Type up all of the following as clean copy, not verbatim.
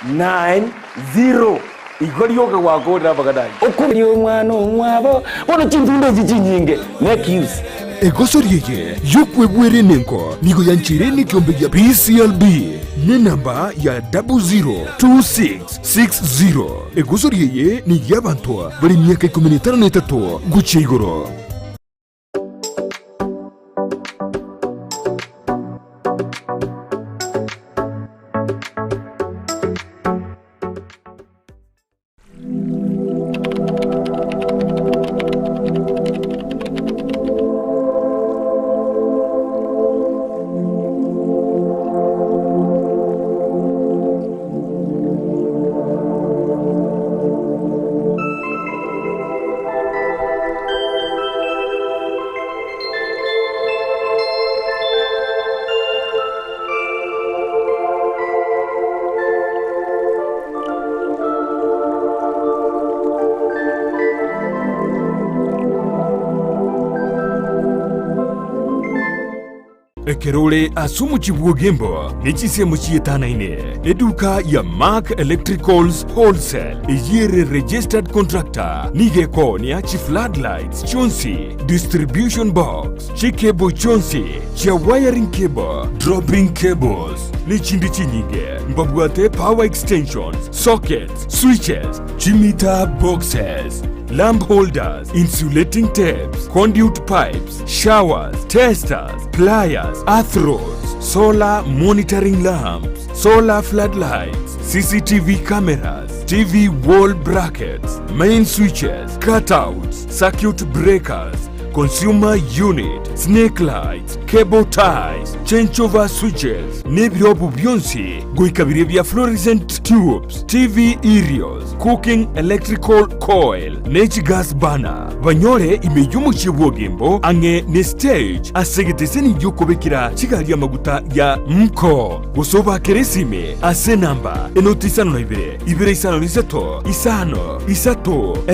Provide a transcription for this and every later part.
90. Igo rioka gwakorire amang'ana ayio. Okoria omwana omwabo, bono chintunda echi chinyinge, make use. Egosori eye y'okwebwera enengo nigo yancheire nekeombe gia PCLB nenamba ya 002660. Egosori eye ney'abanto bare emiaka ikomi na etano na etato gochia igoro. Ekero ore ase omochie bw'Ogembo ne chinsemo chietanaine, eduka ya Mark Electricals Wholesale eyio ere registered contractor nigo ekoonia chifloodlights chionsi, distribution box, chicable chionsi chia wiring cable, dropping cables, nechinde chinyinge. Mbabwate power extensions, sockets, switches, chimeter boxes, lamp holders, insulating tapes, conduit pipes, showers, testers, pliers, earth rods, solar monitoring lamps, solar floodlights, CCTV cameras, TV wall brackets, main switches, cutouts, circuit breakers, consumer unit, snake lights, cable ties, changeover switches, nebirobu bionsi goika biria bia fluorescent tubes, TV aerials, cooking electrical coil, ne chigas burner. Banyore ime y'omochie bw'Ogembo ang'e ne stage ase egeteseni gi'okobekera chigari amaguta ya Mko, gose obakere esime ase enamba enoti 52 253 5 3 1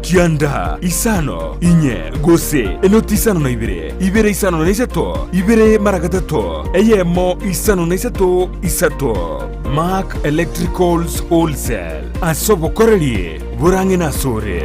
9 5 4 gose enoti 52 253 2 mara gatato 1 53 3. Mark Electricals Wholesale ase obokoreri borang'e nasore.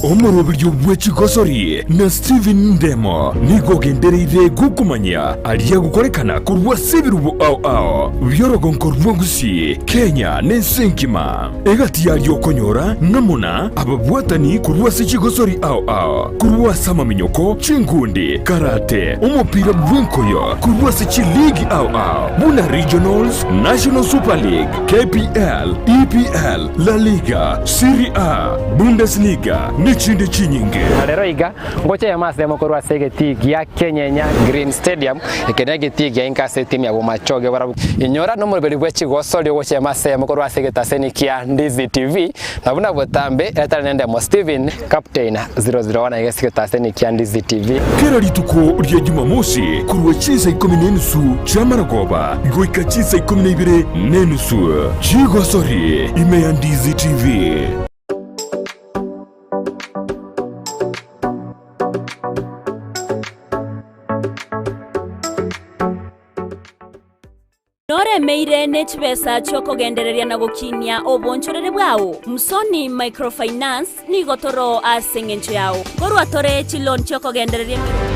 Omoroberio bwe chigosori na Stephen Ndemo nigo ogendereire gokomanyia aria agokorekana korwa ase ebirubo ao ao bi'orogonko rwa Gusii, Kenya na ense engima. Egati yaria okonyora ng'a muna ababwatani korwa ase chigosori ao ao, korwa ase amaminyoko, chinkundi, karate, omopira bw'enkoyo, korwa ase chiligi ao ao buna Regionals, National Super League, KPL, EPL, La Liga, Serie A, Bundesliga nechinde chinyinge. Na rero iga, ngocha eyemo ase eyemo korwa ase egetii gia Kenyenya Green Stadium, eke negetii gia inka ase etimu ya Bomachoge barabwo. Inyora nomoroberi bwe chigosori ogocha eyemo ase eyemo korwa ase egetaseni kia Ndizi TV, na buna botambe etari nendemo Steven, Captain 001 iga ase egetaseni kia Ndizi TV. Kera rituko ria Jumamosi korwa chinsa ikomi na enusu chi'amaragoba goika chinsa ikomi na ibere na enusu, chigosori ime ya Ndizi TV. Noremeire ne chibesa chi'okogendereria na gokinia obonchoreri bwao? Msoni Microfinance nigo toroo ase engencho yao. Korwa tore chiloan chi'okogendereria emeremo.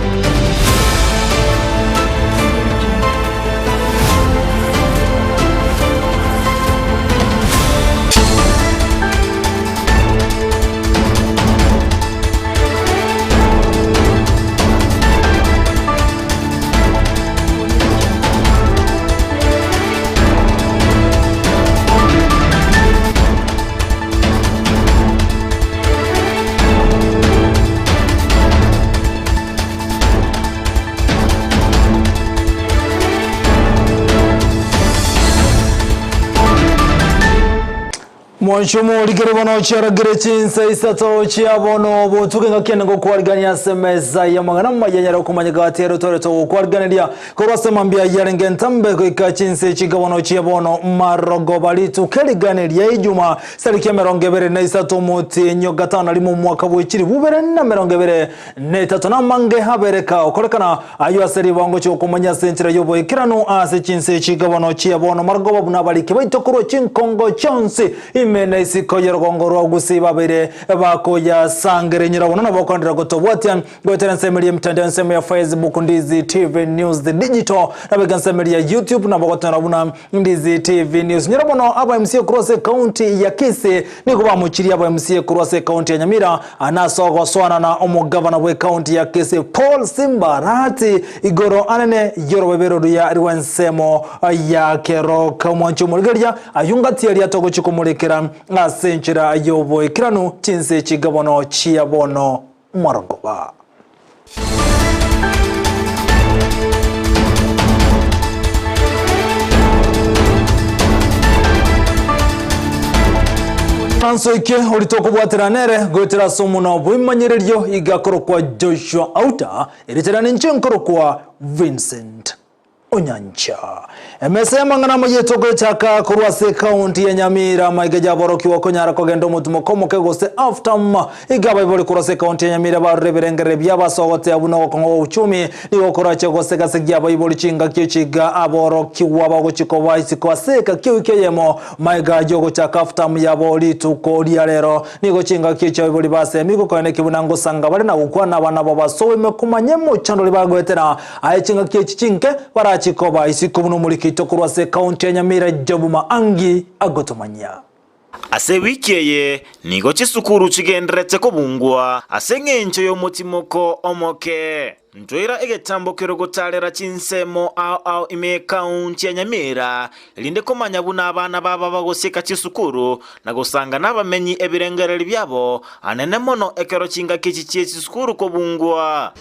Omwancho omorikere bono chiaragire chinsa isato chia bono obotuko engaki ende ngokwarigania ase emesa y'amang'ana amaya nyare okomanya gati ere tore togokwariganeria korwa ase mambia yarenge entambe goika chinsa echi bono chia bono marogoba rituko erigane ria ijuma tariki 23 omotienyi gatano na rimo omwaka bwechiri bubere na 23 namange abereka okorekana Ayio ase ribango chi'okomanya ase enchera y'oboikeranu ase chinse ch'ekegono chia bono marogoba buna abariki baito korwa chinkongo chionsi ime na isiko y'orogongo rwa Gusii babeire bakoyasangerenyera bono nabo bakoenderera gotobwatia goetera ensemo eria y'emitandao ensemo ya Facebook Ndizi TV News The Digital nabo ensemo eria ya YouTube nabo gotonyora buna Ndizi TV News. Nyora bono aba MCA korwa ase ekaunti ya Kisii nigo bamochirie aba MCA korwa ase ekaunti ya Nyamira Ase ogosoana na omogavana bw'ekaunti ya Kisii Paul Simba Arati igoro anene y'orobebe roria rw'ensemo ya Keroka. Omwanchi omorigereria ayio ngati aria togochia komorekera ase enchera y'oboikeranu chinse chigabono chia bono morogoba. Nansoike orite okobwatera nere goetera ase omonwa bw'emanyererio iga akorokwa Joshua Auta, erieta riane inche nkorokwa Vincent Onyancha. Emesa y'amang'ana amaya etogochaka korwa ase ekaunti ya Nyamira amaiga y'aborokigwa konyara kogenda omotimoko omoke gose half term. Iga abaibori korwa ase ekaunti ya Nyamira barure ebirengererio biabo ase ogotea buna ogokong'a gwa uchumi nigo korache gosegasegia abaibori chingaki echi iga aborokigwa bagochia koba isiko ase ekaki ewiki eyemo maiga y'ogochaka half term yabo rituko ria rero. Nigo chingaki echi abaibori basemigwe koeneki buna ngosanga bare na gokwana abana babo ase oboime komanya emochando oria bagoetera. Aye chingaki echi chinke barachie koba isiko buna omorikito korwa ase ekaunti ya Nyamira Job Maangi agotomanyia. Ase ewiki eye nigo chisukuru chigendererete kobungwa ase engencho y'omotimoko omoke. Ntoira egetambo kerogotarera chinsemo ao ao ime y'ekaunti ya Nyamira erinde komanya buna abana babo bagosieka chisukuru na gosanga nabamenyi ebirengererio biabo anene mono ekero chingaki echi chie chisukuru kobungwa.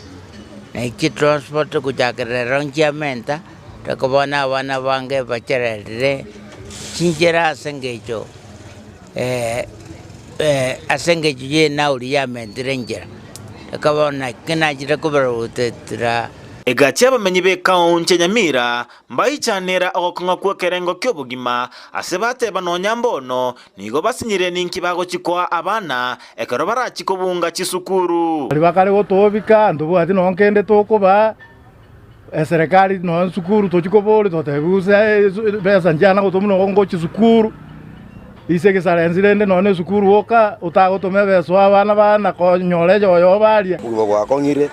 Na chitransport gochakera rero nchiamenta, tokobono abana bange bachererire chinchera ase engencho ase engencho y'enauri yamentire enchera. Ekaba naki nachire kobarotetera. Egati y'abamenyi b'ekaunti ya Nyamira mbaichanera ogokong'a kw'ekerengo ki'obogima, ase bateba nonya mbono Nigo basinyire ninki bagochia koa abana ekero barachie kobunga chisukuru. Baria bakare gotobika, ntobwati nonya kende tokobaa, eserekari nonya esukuru tochia koboria totebiwe gose besa nchiana gotoma nonya ngochia esukuru, ase egesarensi rende nonya na esukuru oka otagotoma ebesa oe abana bana konyora eyoyo baria. Obogima bwakong'ire,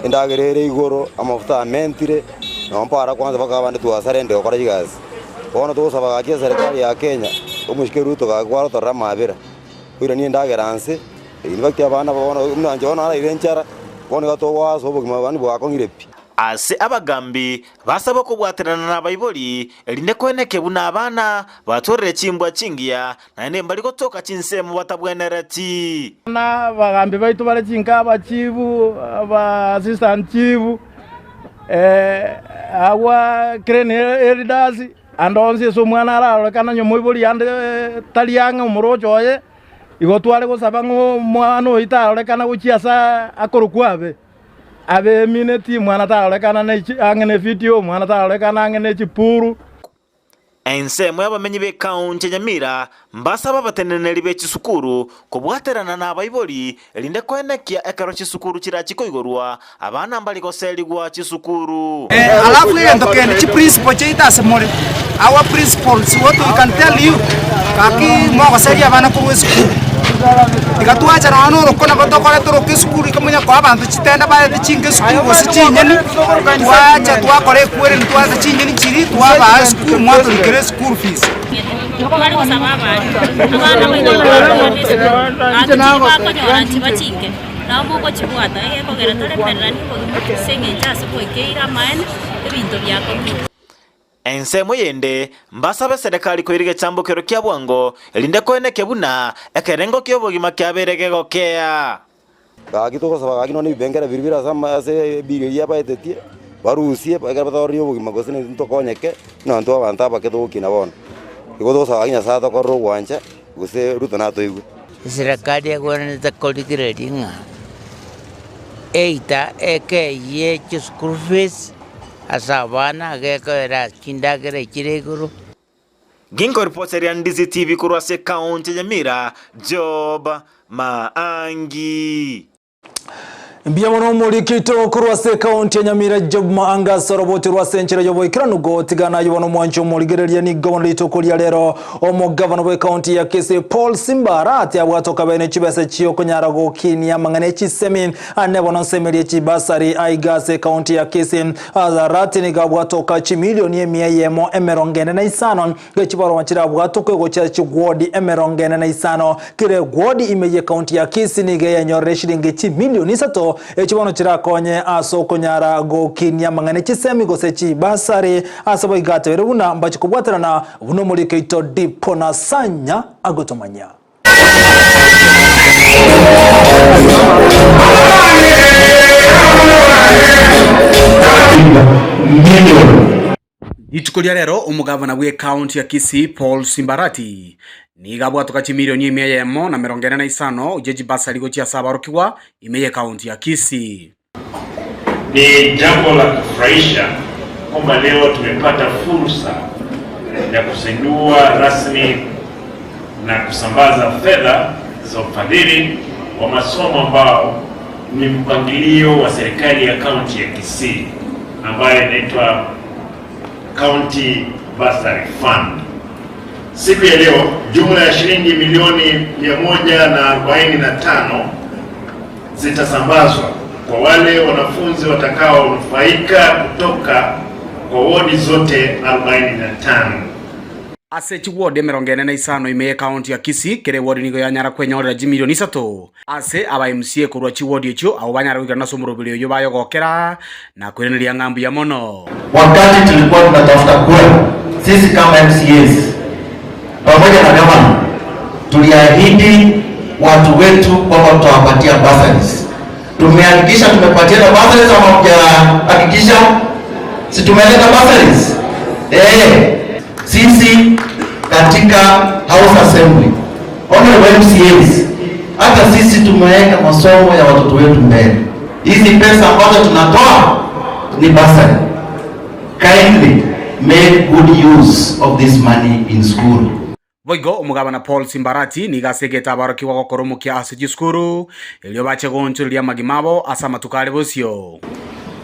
endagera ere igoro, amafuta amentire, nabo mpara kwanza mpaka abande twasarende gokora chigasi. Bono togosaba gaki eserekari ya Kenya, omoiseke Ruto gaki kwarotorera amabera, oiranie endagera nse, in fact abana bono buna inche bono naraire enchara, bono iga togoasa obogima yaani bwakong'ire pi. Ase abagambi basaba okobwaterana nabaibori, erinde koeneke buna abana batwarire chimbwa chingiya, naende mbari gotoka chinsemo batabwenereti. Na abagambi baito bare chinka abachifu, aba assistant chief, agwo clan elders, ande onsi ase omwana ararorekane onye omoibori ande tari ang'e omoroche oye, igo tware gosaba ng'a omwana oyio tarorekana gochia ase akorokwa abe. Abe emineti, omwana tarorekana ang'e na efidio, omwana tarorekana ang'e ne chipuru. Ensemo y'abamenyi b'ekaunti ya Nyamira mbasaba abateneneri be chisukuru kobwaterana nabaibori erinde koenekia ekero chisukuru chirachie koigorwa abana mbari goserigwa chisukuru. Alafu egento kende chiprinciple chiaito ase more, our principles what we can tell you, gaki mogoseria abana korwa esukuru. Iga twacha nonya na oroko nabo tokoreta oroko esukuru ikomonya koa abanto chitenda barete chinka esukuru gose chinyeni, twacha twakora ekwereni twareta chinyeni chiria twabaa esukuru mwatorikera eschool fees. Tware gosaba abarimu, abana baito nabo esukuru, gaki chiri bakonyora nchiba chinke, nabo mogochibwata egekogera toremereranie obogima ase eng'encho ase goikeire amaene ebinto biakong'ire. Ensemo yende, mbasabe eserekari koira egechambokero kia bwango, erinde koenekia buna ekerengo ki'obogima kiabeire gegokea. Gaki togosaba gaki nonya ebibengere biria bire ase ama ase ebill eyio abaetetie, barusie ekero batorerie obogima gose naintwe tokonyeke, buna intwe abanto abake togokina bono. Igo togosaba gaki Nyasaye atokorere ogwancha. gose Ruto natoigwe. Eserekari egwenerete korigereria ng'a either ekeyie chischool fees ase abana, gekoera chindagera echire igoro. Ginkoripoteria Ndizi TV korwa ase ekaunti ya Nyamira, Job Maangi. Mbuya mono omoriki oito korwa ase ekaunti ya Nyamira Job Maanga ase oroboti rwa ase enchera y'oboikeranu gotigana ayio bono omwanchi omorigereria nigo bono rituko ria rero omogavana bw'ekaunti ya Kisii Paul Simba Arati abwate okabene chibesa chiokonyara gokinia amang'ana echisemi ane bono nsemerie chibasari aiga ase ekaunti ya Kisii Arati nigo abwate oka chimilioni emia eyemo emerongo ene na isano Gechibarwa chirabwatokwe gochia chigwodi emerongo ene na isano. Kera egwodi ime y'ekaunti ya Kisii nigo eyenyorere eshilingi chimilioni isato, echi bono chirakonye ase okonyara gokinia amang'ana echisemi gose chibasari ase boigo atebire buna mbache kobwaterana buna omoriki oito Dipo Nasanya agotomanyia. Rituko ria rero omogavana bw'ekaunti ya Kisii Paul Simbarati nigo abwatoka chimilioni emia eyemo na emerongo ene na isano chie chibasari gochia ase abarokigwa ime y'ekaunti ya Kisii. Ni jambo la kufurahisha kwamba leo tumepata fursa ya kuzindua rasmi na kusambaza fedha za ufadhili wa masomo ambao ni mpangilio wa serikali ya kaunti ya Kisii ambayo inaitwa County Bursary Fund. Siku ya leo jumla ya shilingi milioni 145 zitasambazwa kwa wale wanafunzi watakaonufaika kutoka kwa wodi zote 45. Ase chiwodi emerongo ene na isano ime y'ekaunti ya Kisii, kera ewodi nigo yanyara kwenyorera chimilioni isato ase aba MCA korwa chiwodi echio abwo banyara goikerana ase omoroberi oyio bayogokera na koiraneria ng'a mbuya mono. Wakati tulikuwa tunatafuta kura, sisi kama MCAs pamoja na gavana tuliahidi watu wetu kwamba tutawapatia bursaries. Tumehakikisha tumepatiana bursaries ama hamjahakikisha? Si tumeleta bursaries? Eh, sisi katika House Assembly, honorable MCAs, hata sisi tumeweka masomo ya watoto wetu mbele. Hizi pesa ambazo tunatoa ni bursary. Kindly make good use of this money in school. Boigo omogabana Paul Simbarati nigo asegete abarokigwa gokora omokia ase chisukuru, erio bache goonchoreria amagima abo ase amatuko are bosio.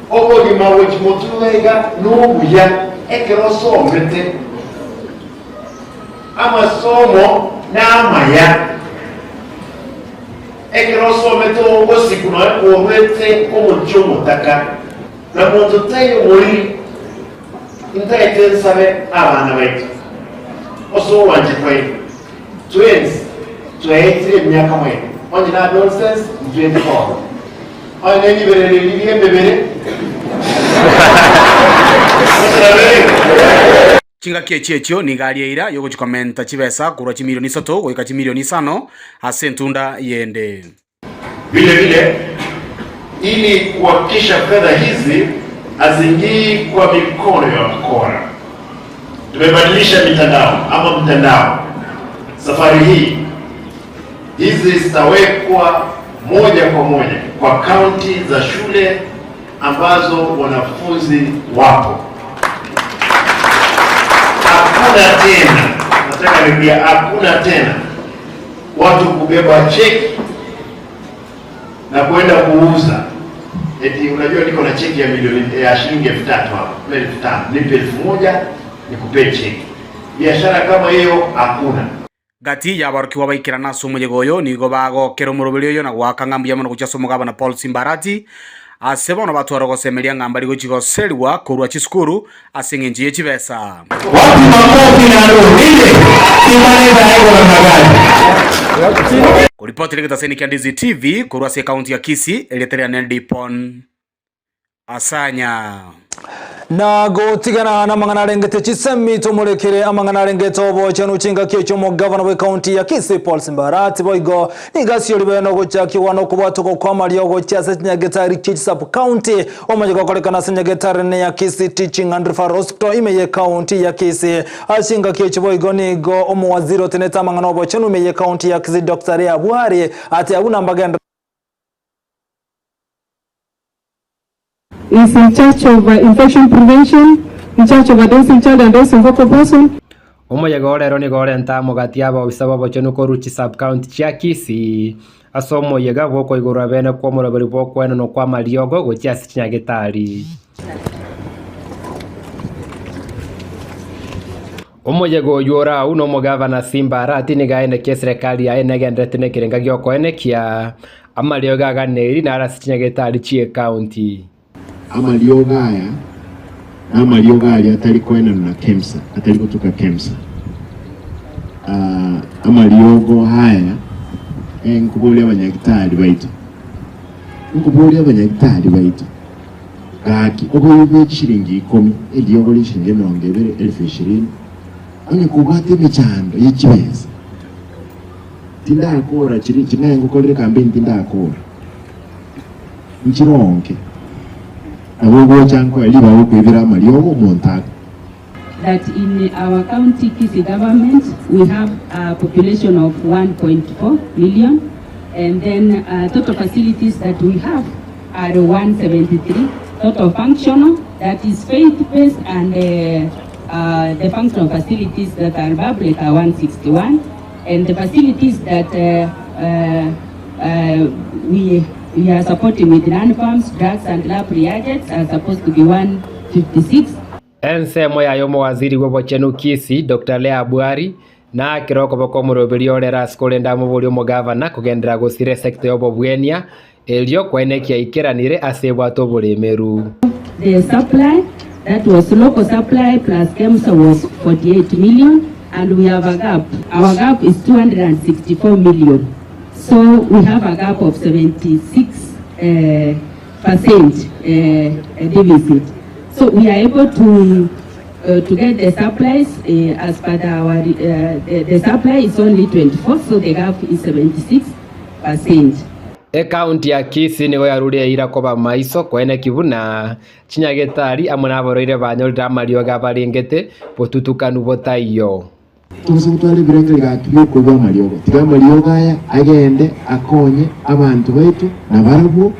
Obogima gochia motwe iga nobuya ekero osomete amasomo namaya. Ekero osomete ogosiku nonya korwete omochie omotaka, na monto taiyo moriri, intaete nsabe abana baito ase ogwancha kwaino, twensi twaetire emiaka moino, onye na nonsense intwe ntikoba, onye ne riberera eri ri'emebere, gose nabo ere. Chingaki echi echio nigo aria eira y'ogochia komenta chibesa korwa chimilioni isato goika chimilioni isano ase entunda yende. Vile vile ili kuhakikisha fedha hizi hazingii kwa mikono ya wakora, tumebadilisha mitandao ama mtandao. Safari hii hizi zitawekwa moja kwa moja kwa kaunti za shule ambazo wanafunzi wapo. Hakuna tena, nataka nirudia, hakuna tena watu kubeba cheki na kwenda kuuza eti unajua niko na cheki ya milioni ya shilingi 3000 hapa, 5000, nipe 1000 nikupee cheki. Biashara kama hiyo hakuna. Gati y'aborokigwa baikerana ase omoyega oyo nigo bagokera omoroberi oyo na goaka ng'a mbuya mono gochia ase omogabana Paul Simbarati, ase bono batware ogosemeria ng'a mbari gochia goserigwa korwa chisukuru ase engencho ye chibesa. Koripotera egetaseni kia Ndizi TV korwa ase ekaunti ya Kisii, erieta riane Dipon Asanya. Na gotigana namang'ana arengete chisemi tomorekere amang'ana arengete obochenu chingaki echio omogavana bw'ecounty ya Kisii Paul Simbarati boigo nigo asiori bene ogochakigwa na okobwatokwa kw'amariogo gochia ase chinyagetari chie chisub county omanye gokorekana ase nyagetari nene ya Kisii Teaching and Referral Hospital ime y'ecounty ya Kisii. Ase chingaki echio boigo nigo omowaziri otenete amang'ana obochenu ime y'ecounty ya Kisii Doctor Leah Bwari ati abwo nambagende is in charge of infection prevention, in charge of adolescent child and adolescent focal person. Omoyega o rero nigo orente amo gati y'abaofisa b'obochenu korwa chisub-county chia Kisii ase omoyega bw'okoigorwa bene kw'omoroberi bw'okoenanwa kw'amariogo gochia ase chinyagetari. Omoyega oyio ore agwo nomogavana Simba Arati nigo aenekia eserekari yaye negendererete nekerenga gi'okoenekia amariogo aganeri naro ase chinyagetari chi'ecounty. Amariogo aya namariogo aria atari koenanwa na KEMSA, atari gotuka KEMSA. Ah, amariogo aya eh, nkoboria abanyagitari baito, nkoboria abanyagitari baito gaki obobe bwe chishiringi ikomi, eriogo ria chishiringi emerongo ebere, elfu ishirini, onye kobwate emechando ye chibesa, tindakora chiri ching'ai ngokorire campaign tindakora. Nchironke, nabo ogocha nkoe ribaga okoibera amariogo omonto ake. That in our county Kisii government we have a population of 1.4 million and then total facilities that we have are 173 total functional that is faith based and the functional facilities that are public are 161 and the facilities that we, we are supporting with non-farms, drugs and lab reagents are supposed to be 156. Ensemo yaye omowaziri bw'obochenu Kisii, Doctor Leah Bwari, naakire okoboko omoroberi ore ase korende amoborie omogavana kogenderera gosira esector y'obobwenia erio kwaenekia aikeranire ase ebwate oboremeru. The supply that was local supply plus KEMSA was 48 million and we have a gap. Our gap is 264 million. So we have a gap of 76 uh, percent uh, deficit. So we are able to uh, to get the supplies uh, as per the, our uh, the, the supply is only 24, so the gap is 76 percent. Ekaunti ya Kisii nigo yarure eira koba maiso koeneki buna chinyagetari amo nabaroire banyorire amariogo abarengete botutukanu botaiyo. Tobasa gotwara ebirengererio gaki bi'okoigwa amariogo. Tiga amariogo aya agende akonye abanto baito, na barabwo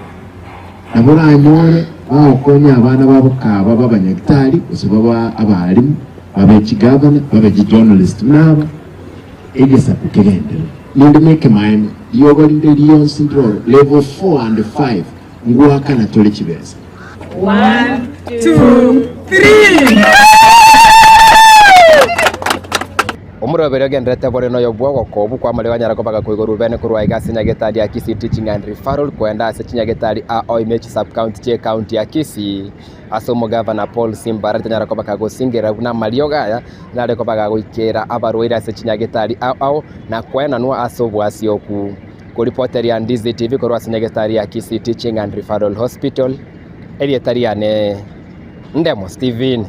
nabo oranyore bagokonya abana babo kaba b'abanyagitari, gose babe abalimu, babe chigavana, babe chijournalist buna aba, egesaku kegenderere. Ninde nekemaene, riogo rinde rionsi ndiroro level four and five ngoakana tore chibesa. One, two, three. Omoroberi ogendererete bore noyo bw'ogokobu kw'amariogo anyare koba gakoigorwa bene korwa aiga ase nyagetari ya Kisii Teaching and Referral koenda ase chinyagetari a oime chisub-county chie county ya Kisii ase omogavana Paul Simbarati anyare koba kagosingerera buna amariogo aya nare koba gagoikera abarwaire ase chinyagetari ao ao na koenanwa ase oboasioku. Koripoteria Ndizi TV korwa ase nyagetari ya Kisii Teaching and Referral Hospital, erieta riane Ndemo Stephen.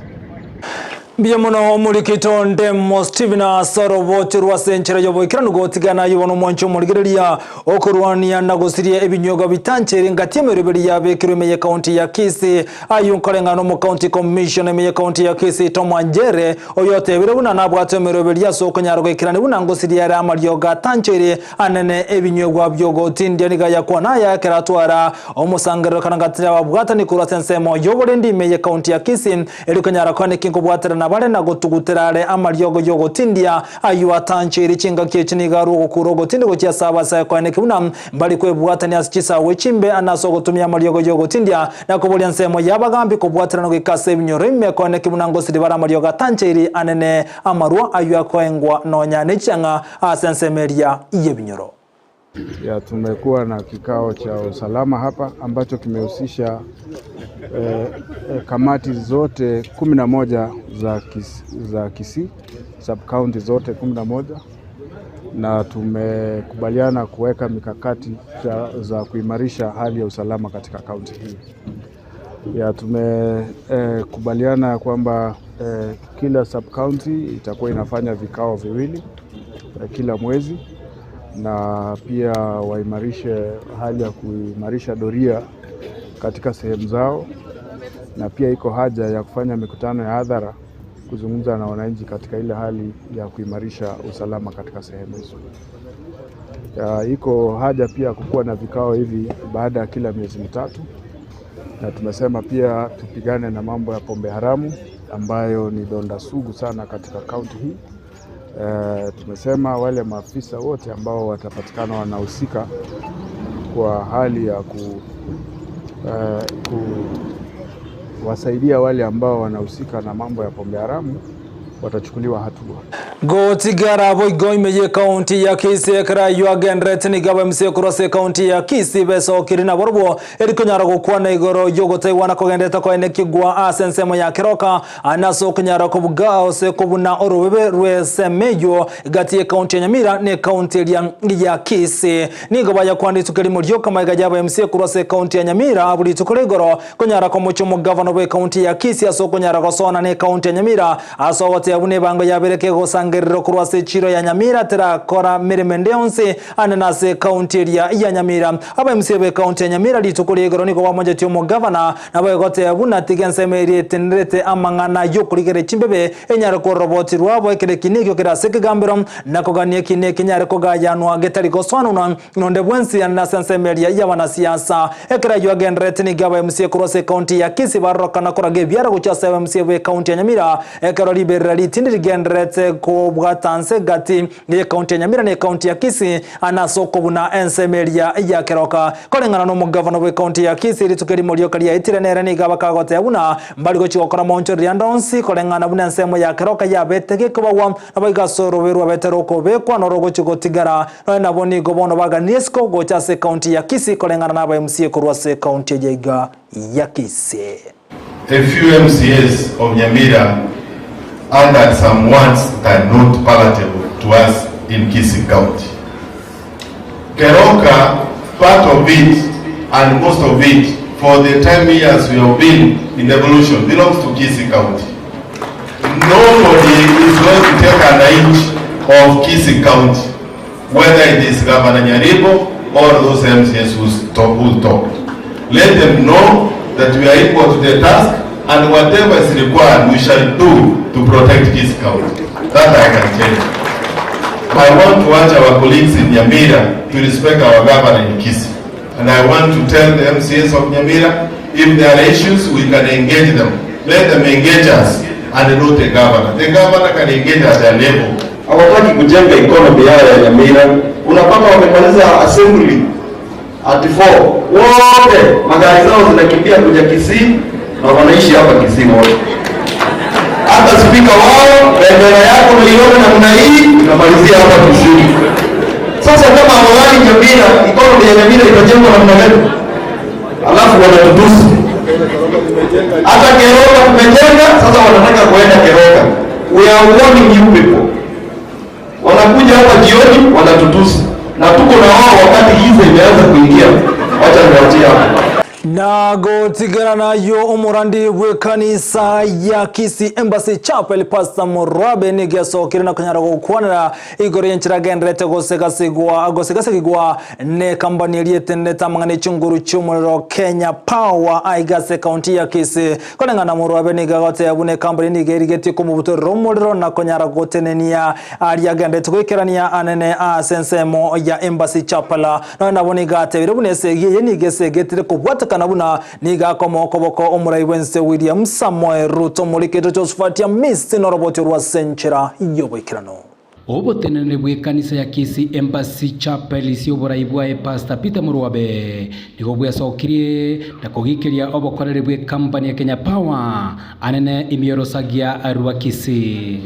Mbuya mono omorikito Ndemo Stephen ase oroboti rwa ase enchera y'oboikeranu gotigana ayio bono omwancho omorigereria okorwania na gosiria ebinywegwa bitancheri ngati emeroberi yabekirwe ime y'ekaunti ya Kisii ayio nkoreng'ana n'omokaunti commissioner ime y'ekaunti ya Kisii Tom Anjere oyotebire buna nabwate emeroberi ase okonyara goikerani buna ngosiria ere amariogo atancheri anene ebinywegwa bi'ogotindia nigo ayakwana aya ekero atwara omosangererekano ngati y'ababwatani korwa ase ensemo y'oborendi ime y'ekaunti ya Kisii Erio konyara kwane ki nkobwaterana bare na gotugutera are amariogo y'ogotindia ayio atancheiri chingaki echi nigo arue ogokura ogotindi gochia ase abasae koeneki buna mbari kwebwatania ase chisago chimbe ande ase ogotumia amariogo y'ogotindia na koboria ensemo y'abagambi kobwaterana goika ase ebinyoro ime koeneki buna ngosiri bare amariogo atancheiri anene amarwa ayio akoengwa nonya nechiang'a ase ensemo eria y'ebinyoro. Ya tumekuwa na kikao cha usalama hapa ambacho kimehusisha eh, eh, kamati zote 11 za, kis, za Kisii sub county zote 11 na tumekubaliana kuweka mikakati za, za kuimarisha hali ya usalama katika kaunti hii. Ya tumekubaliana kwamba kila sub county itakuwa inafanya vikao viwili kila mwezi na pia waimarishe hali ya kuimarisha doria katika sehemu zao, na pia iko haja ya kufanya mikutano ya hadhara kuzungumza na wananchi katika ile hali ya kuimarisha usalama katika sehemu hizo. Iko haja pia kukuwa na vikao hivi baada ya kila miezi mitatu, na tumesema pia tupigane na mambo ya pombe haramu ambayo ni donda sugu sana katika kaunti hii. Tumesema wale maafisa wote ambao watapatikana wanahusika kwa hali ya kuwasaidia wale ambao wanahusika na mambo ya pombe haramu watachukuliwa hatua. Gotigara boigo imeye kaunti ya Kisii ekera yagenderete nigo aba MCA korwa ase ekaunti ya Kisii besokire naborobwo erikonyara gokwana igoro yogotaigwana kogendete koenekigwa ase ensemo ya Keroka ane ase okonyara kobuga ase kobuna orobebe rw'esemo eywo gati ya ekaunti ya Nyamira na ekaunti eria ya Kisii. Nigo bayakwana rituko erimo rioka magega ya aba MCA korwa ase ekaunti ya Nyamira abwo rituko ria igoro konyara komochia omogavana bwa ekaunti ya Kisii ase okonyara gosona na ekaunti ya Nyamira ase ogoteba buna ebango yabere kegosangererwa korwa ase echiro ya Nyamira terakora meremo ende yonsi ande nase ekaunti eria ya Nyamira. Aba MCA ba ekaunti ya Nyamira rituko ria igoro nigo bamonchetie omogavana nabo egoteba buna tiga ensemo eria etenerete amang'ana yokorigereria chimbebe enyare korora roboti rwabo ekero eki nekio kere ase ekegambero na kogania eki nekenyare kogayanwa getari gosoananwa nonde bwensi ande nase ensemo eria y'abanasiasa. Ekero ayio agendererete nigo aba MCA korwa ase ekaunti ya Kisii barorokana koraga ebiara gochia ase aba MCA b'ekaunti ya Nyamira Ekero riberera ritindi rigendererete kobwata nse gati y'ekaunti ya Nyamira na ekaunti ya Kisii ane ase okobuna ensemo eria ya Keroka. Koreng'ana nomogavana bw'ekaunti ya Kisii rituko erimo rioka riaetire nere nigo abakagoteba buna mbari gochia gokora maonchoreria ande onsi koreng'ana buna ensemo ya Keroka yabete gekobagwa naboigo ase orobe rwabete rokobekwa norogochia gotigara nonya nabo nigo bono baganirie isiko gocha ase ekaunti ya Kisii koreng'ana na aba MCA korwa ase ekaunti eye iga ya Kisii. A few MCAs of Nyamira uttered some words that are not palatable to us in Kisii County. Keroka, part of it and most of it for the 10 years we have been in devolution belongs to Kisii County. Nobody is going to take an inch of Kisii County, whether it is Governor Nyaribo or those MCAs who talk, who talked. Let them know that we are equal to the task and whatever is required we shall do to protect Kisii County. That I can tell you. I want to urge our colleagues in Nyamira to respect our governor in Kisii. And I want to tell the MCAs of Nyamira, if there are issues, we can engage them. Let them engage us and not the governor. The governor can engage at their level. Hawataki kujenga economy yao ya Nyamira. Unapata wamemaliza assembly at 4 wote magari zao zinakimbia kuja Kisii na wanaishi hapa Kisii wote. Hata spika wao bendera yako unaiona namna hii inamalizia hapa Kisii. Sasa kama hawalali Nyamira, economy ya Nyamira itajengwa namna gani? Alafu wanatutusi hata Keroka tumejenga, sasa wanataka kuenda Keroka. We are warning you people. Wanakuja hapa jioni wanatutusi, na tuko na wao wakati giza imeanza kuingia. Wacha niwaachie hapo. Na gotigana nayo omorandi bw'ekanisa ya Kisii Embassy Chapel Pastor Murabe nigo asokire na konyara gokwanera igoro y'enchera agenderete gosegasigwa gosegasigigwa n'ekambani eria etenenete amang'ana echinguru chi'omorero Kenya Power aiga ase ekaunti ya Kisii. Koreng'ana Murabe nigo agoteba buna ekambani nigo erigetie komobutorera omorero na konyara gotenenia Aria agenderete goikerania anene ase ensemo ya Embassy Chapel. Nonya nabo nigo atebire buna esegi eye nigo esegetire kobwatekana buna nigo akomoa okoboko omorai bw'ense William Samoei Ruto omoriketwe Josephat Amisi noroboti orwa ase enchera y'oboikeranu. Oboteneneri bw'ekanisa ya Kisii Embassy Chapel ase oborai bwaye Pastor Peter Murwabe nigo bwesokirie na kogikeria obokoreri bw'ekampani ya Kenya Power anene ime y'orosagia rwa Kisii.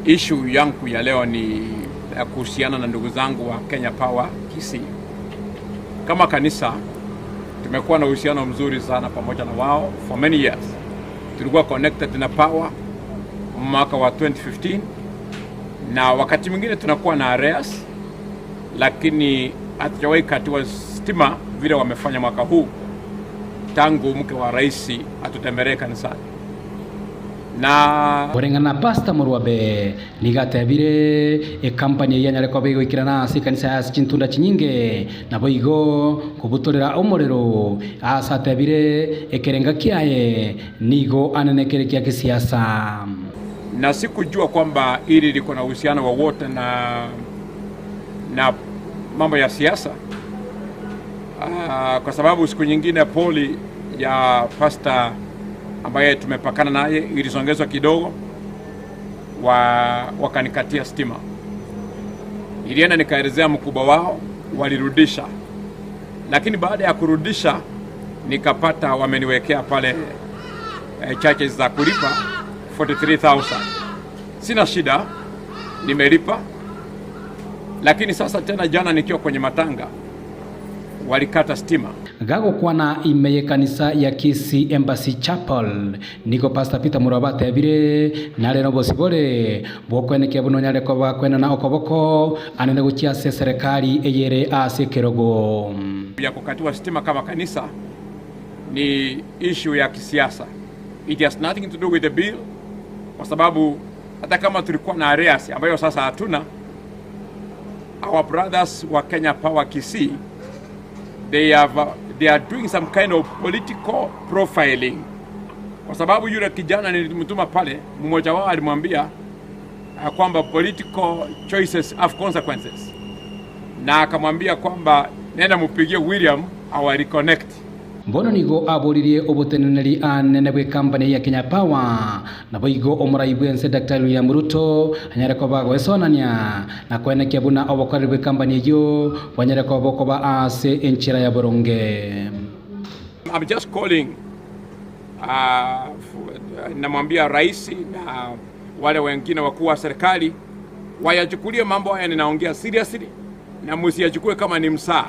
Issue yangu ya leo ni ya kuhusiana na ndugu zangu wa Kenya Power Kisii. Kama kanisa tumekuwa na uhusiano mzuri sana pamoja na wao for many years. Tulikuwa connected na Power mwaka wa 2015 na wakati mwingine tunakuwa na arrears, lakini hatujawahi katiwa stima vile wamefanya mwaka huu. tangu mke wa rais atutembelee kanisani na Koreng'ana na Pastor Morwabe, nigo atebire ekampani eyio yanyare koba egoikerana ase ekanisa yaye ase chintunda chinyinge, naboigo kobutorera omorero ase atebire ekerenga kiaye nigo anene kere kia kisiasa. Na sikujua kwamba hili liko na uhusiano wowote na na mambo ya siasa. Kwa sababu siku nyingine poli ya pasta ambaye tumepakana naye ilisongezwa kidogo, wa wakanikatia stima. Nilienda nikaelezea mkubwa wao, walirudisha, lakini baada ya kurudisha nikapata wameniwekea pale charges za kulipa 43000. Sina shida, nimelipa. Lakini sasa tena jana nikiwa kwenye matanga walikata stima. Gagokwana ime y'ekanisa ya Kisii Embassy Chapel nigo Pastor Peter Muraba atebire nare nobosibore bwokwenekia buna onyare koba kwenana okoboko anene gochia ase eserekari eyere ase ekerogo. Ya kukatiwa stima kama kanisa ni issue ya kisiasa. It has nothing to do with the bill, kwa sababu hata kama tulikuwa na arrears ambayo sasa hatuna, our brothers wa Kenya Power Kisii, they are doing some kind of political profiling, kwa sababu yule kijana nilimtuma pale, mmoja wao alimwambia kwamba political choices have consequences, na akamwambia kwamba nenda mupigie William awa reconnect. Bono nigo aboririe oboteneneri anene bwe company ya Kenya Power naboigo omorai bwense Dr. William Ruto anyare koba goesonania na kwenekia buna obokoreri bwe company eyio bwanyare koba koba ase enchera ya boronge. I'm just calling namwambia rais na wale wengine wakuu wa serikali wayachukulie mambo haya ninaongea seriously na msiyachukue kama ni msaa.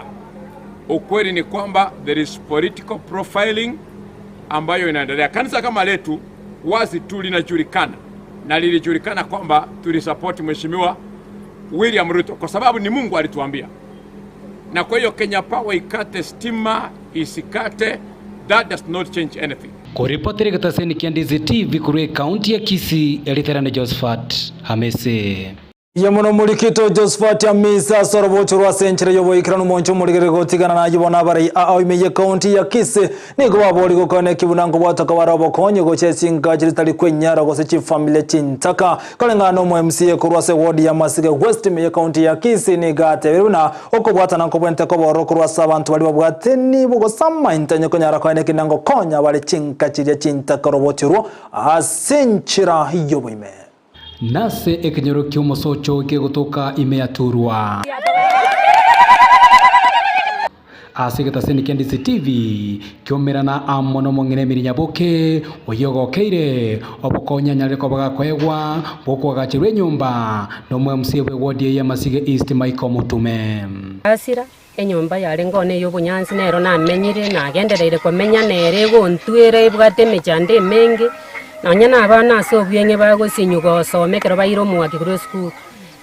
Ukweli ni kwamba there is political profiling ambayo inaendelea. Kanisa kama letu wazi tu linajulikana na lilijulikana kwamba tulisupport Mheshimiwa William Ruto kwa sababu ni Mungu alituambia. Na kwa hiyo Kenya Power ikate stima isikate, that does not change anything. Kuripotera getaseni kia Ndizi TV kurwe kaunti ya Kisii, Elitherane Josephat Hamese. Ye muno murikito Josephat Amisa sorobocho rwa senchere yoboikirano moncho murigere gotigana nayo bona barai a imeye county ya Kisii nigo babori gokone kibunango bwataka barobokonye goche singa chiritari kwenyara gose chifamily chintaka kalengana mu MCA kurwa se ward ya Masige West meye county ya Kisii nigate biruna okobwatana nkobwente koboro kurwa sabantu bari babwateni bugosama intenye konyara kwene kinango konya bari chinka chiria chintaka robocho rwo asenchira yoboime. Nase ekenyoro kiomosocho kegotoka ime ya Turwa. Ase getaseni kia Ndizi TV kiomerana amo nomong'ina Emily Nyaboke oyogokeire obokonya nyarire koba gakoegwa bokwagacherwa enyomba nomwe MC bwe ward ya Masige East Michael Mutume. Asira enyomba yare ngone yobonyansi nero namenyire nagendereire komenya nere gontwere ebwate emechando emenge nonya na abana ase obweng'e bagosinywa gosoma ekero baire omwaki korwa esukuru.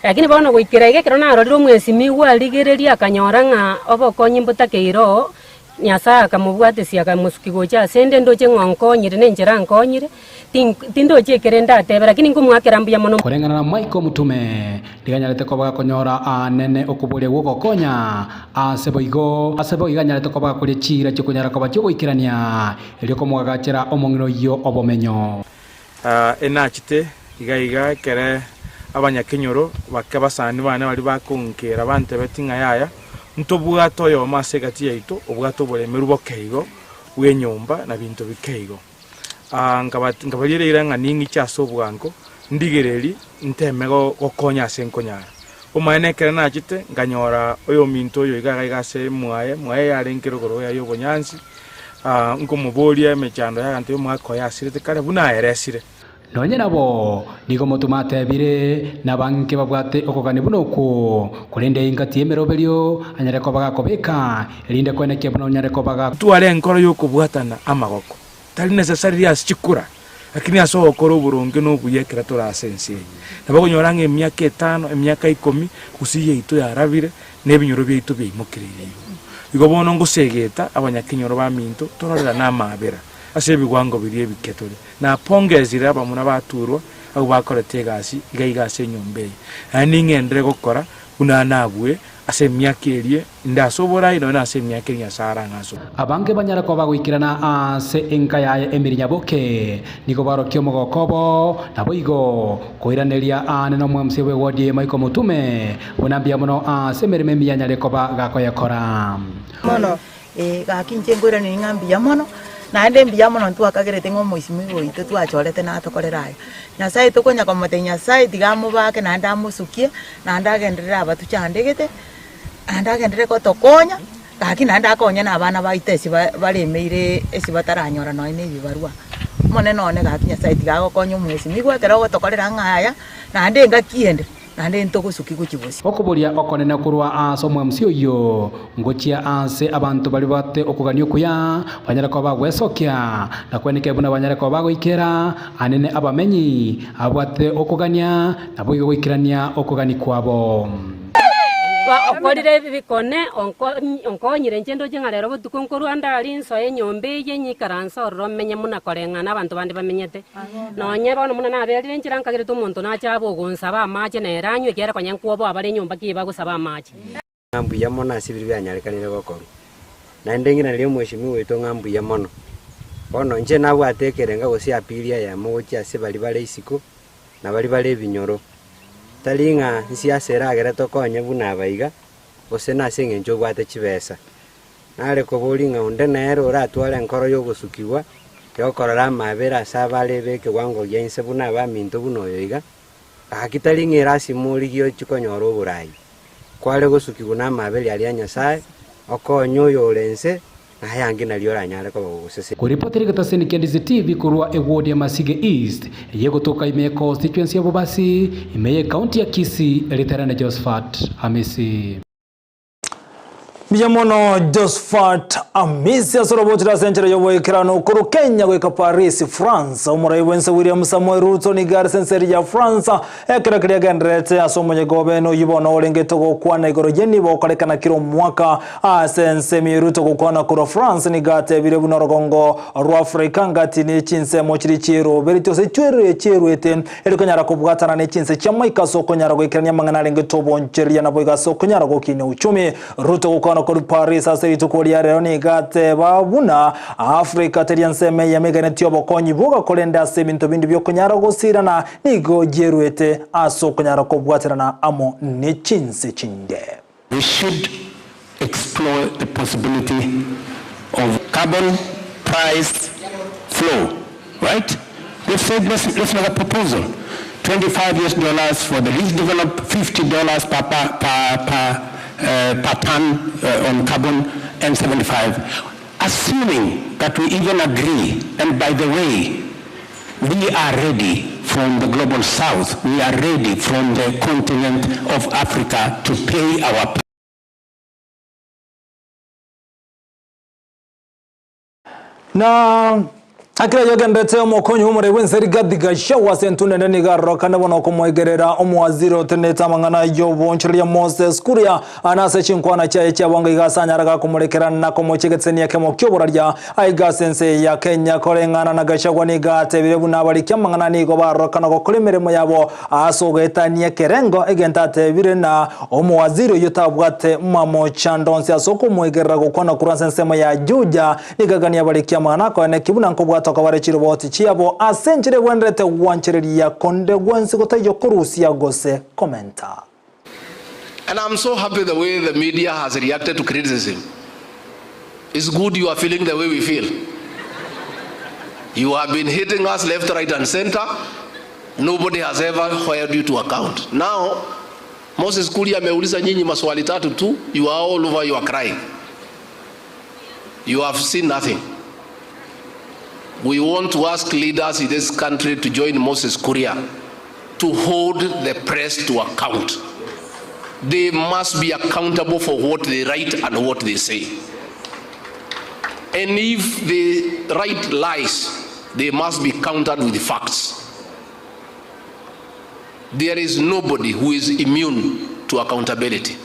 Lakini bono goikera iga ekero narorire omwesimi arigereria akanyora ng'a obokonyi mbotakeire oo, Nyasaye akamobwatesia akamosuki gocha ase ende ndoche ng'a nkonyire na enchera nkonyire, tindoche ekere ndatebe lakini nkomwakera mbuya mono. Koreng'ana na Michael Mutume ndiganyarete koba gakonyora anene okoboria gwogokonya ase boigo ase boigo anyarete koba gakoria chira chiokonyara koba chiogoikerania erio komwagachera omong'ina oyio obomenyo. Enachete iga iga ekere abanyakenyoro bake basani bane bari bakonkera bantebeti ng'a yaya ntobwate oyomo ase egati yaito obwate oboremeru bokeigo bw'enyomba na binto bikeigo. Nkabariereire ng'a ning'iche ase obwango ndigereri nteme gokonya ase nkonyara. Omaene ekere nachete nkanyora oyominto oyo iga iga ase mwaye mwaye yarenge rogoro yaye obonyansi nkomoboria emechando yaganto y'omwaka oyo asirete kare buna aeresire. Nonye nabo nigo motuma atebire nabange babwate okogani buno okwo korende engati y'emeroberio anyare koba gakobeka erinde kwenekia buna onyare koba gak- Tware enkoro y'okobwatana amagoko tari necessarily ase chikura lakini ase ogokora oboronge na obuya ekero tore ase ense eye. Nabo okonyora ng'a emiaka etano emiaka ikomi gose yaito yarabire na ebinyoro biaito biaimokereire igoro. Igo bono ngosegeta abanyakenyoro baminto tororerane amaabera ase ebigwango biria ebike tore. Napongezire abamura baturwa abwo bakorete egasi iga iga ase enyomba eye, naende ning'enderere gokora buna nabue ase emiaka eria inde ase oborai nonya nase emiaka eria Nyasae arang'e ase oborai. Abange banyare koba bagoikerana ase enka yaye emerinyaboke, nigo barokia omogoko obo, naboigo koiraneria aane nomwamse bw'egodi eye Michael Omotume, buna mbuya mono ase emeremo emiya anyare koba gakoyekora. Mono, ee, gaki inche nkoiraneria ng'a mbuya mono, naende mbuya mono ntwakagerete ng'a omoisimigwa oito twachorete natokorere aya. Nyasaye tokonya komotebia Nyasaye tiga amobake naende amosukie, naende agenderere abatuchandegete, naende agenderere gotokonya, gaki naende akonye na abana baito ase ba baremeire ase bataranyora nonye na ebibarua. Omonene one gaki Nyasaye tiga agokonye omoisimigwa ekero ogotokorera ng'a aya, naende engaki ende. Naende ntogosuki gochia bosio. Okoboria okonene korwa ase omwamsi oyio ngochia ase abanto baria babwate okogania okuya, banyare koba bagwesokia, na kwenekera buna banyare koba bagoikera anene abamenyi ababwate okogania, naboigo goikerania okogania kwabo. Okorire ebikone, onkonyire inche ndoche ng'a rero botuko nkorwa ndare nsoe enyomba eye nyikaranse ororo menye buna koreng'ana abanto bande bamenyete. Nonye bono buna naberire enchera nkagerete omonto nache abe ogonsaba amache nere anywe, ekiagera konya nkwoboa abare enyomba ki bagosaba amache. Ng'a mbuya mono ase ebiria bianyarekanire gokorwa. Naende ng'iranerie omweshimiwa oito ng'a mbuya mono. Bono inche nabwate ekerenga gose appeal eyemo gochia ase baria bare isiko, na baria bare ebinyoro. Tari ng'a nsiasa eragere tokonye buna aba iga, gose nase eng'encho obwate chibesa. Nare koboria ng'a onde nere oratware enkoro y'ogosukigwa, y'okorora amaabera ase abare b'ekewango gia inse buna abaminto buna oyo iga, gaki tari ng'a erasima origie ochie konyora oborai. Kware gosukigwa namaaberi aria a Nyasae, okonye oyo ore inse, na ayange nario oranyare koba gogosesenia. Koripotera egetaseni kia Ndizi TV korwa eward ya Masige East, eye egotoka ime ye constituency ya Bobasi, ime ye ekaunti ya Kisii, eritere Josephat Amisi. Mbuya mono Josphat Amisi ase orobotire ase enchera y'oboikeranu korwa Kenya goika Paris, France. Omorai bw'ense William Samoei Ruto nigo are ase ense eria ya France ekero keria agendererete ase omoyega o bene oyio bono orengete gokwana igoro y'enibo okorekana kera omwaka ase ense emiya Ruto gokwana korwa France nigo atebire buna orogongo rwa Africa ngati ne chinsemo chiria chieroberetie gose chieruete Eri konyara kobwatana ne chinse chi'amaiko ase okonyara goikerania amang'ana arengete obonchereria naboigo ase okonyara gokinia uchumi. Ruto gokwana korwa Paris ase rituko ria rero nigo ateba buna Africa teri ensemo eyemo eganetie obokonyi bwoka korende ase ebinto binde biokonyara gosirana nigo yeruete ase okonyara kobwaterana amo ne chinse chinde. We should explore the possibility of carbon price flow, right? We've said let's, let's make a proposal. 25 US dollars for the least developed, 50 dollars per, per, per, per, uh, per ton uh, on carbon, and 75. Assuming that we even agree, and by the way, we are ready from the global south, we are ready from the continent of Africa to pay our Na akera yogenderete omokonyi bw'omorei bw'ense Rigathi Gachagua ase entunda ende nigo arorokane bono okomoegerera omowaziri otenenete amang'ana y'obonchoreria Moses Kuria nase chinkwana chiaye chiabongo iga ase anyare gakomorekera na komochia egeteseni ekemo ki'oboraria Aiga ase ense eye ya Kenya koreng'ana na Gachagua nigo atebire buna abariki amang'ana nigo barorokana gokora emeremo yabo ase ogoetania ekerengo egento atebire na omowaziri oyio tabwate mamochando onsi ase okomoigerera gokwana korwa ase ensemo ya Juja nigo agania abariki amang'ana akoenekia buna nkobwata okobare chiroboti chiabo ase enchera egwenerete gwanchereria konde gwensi gotaiyo korusia gose komenta. And I'm so happy the way the media has reacted to criticism. It's good you are feeling the way we feel. You have been hitting us left, right, and center. Nobody has ever held you to account. Now, Moses Kuria ameuliza nyinyi maswali tatu tu, you are all over, you are crying. You have seen nothing. We want to ask leaders in this country to join Moses Kuria to hold the press to account. They must be accountable for what they write and what they say. And if they write lies, they must be countered with facts. There is nobody who is immune to accountability.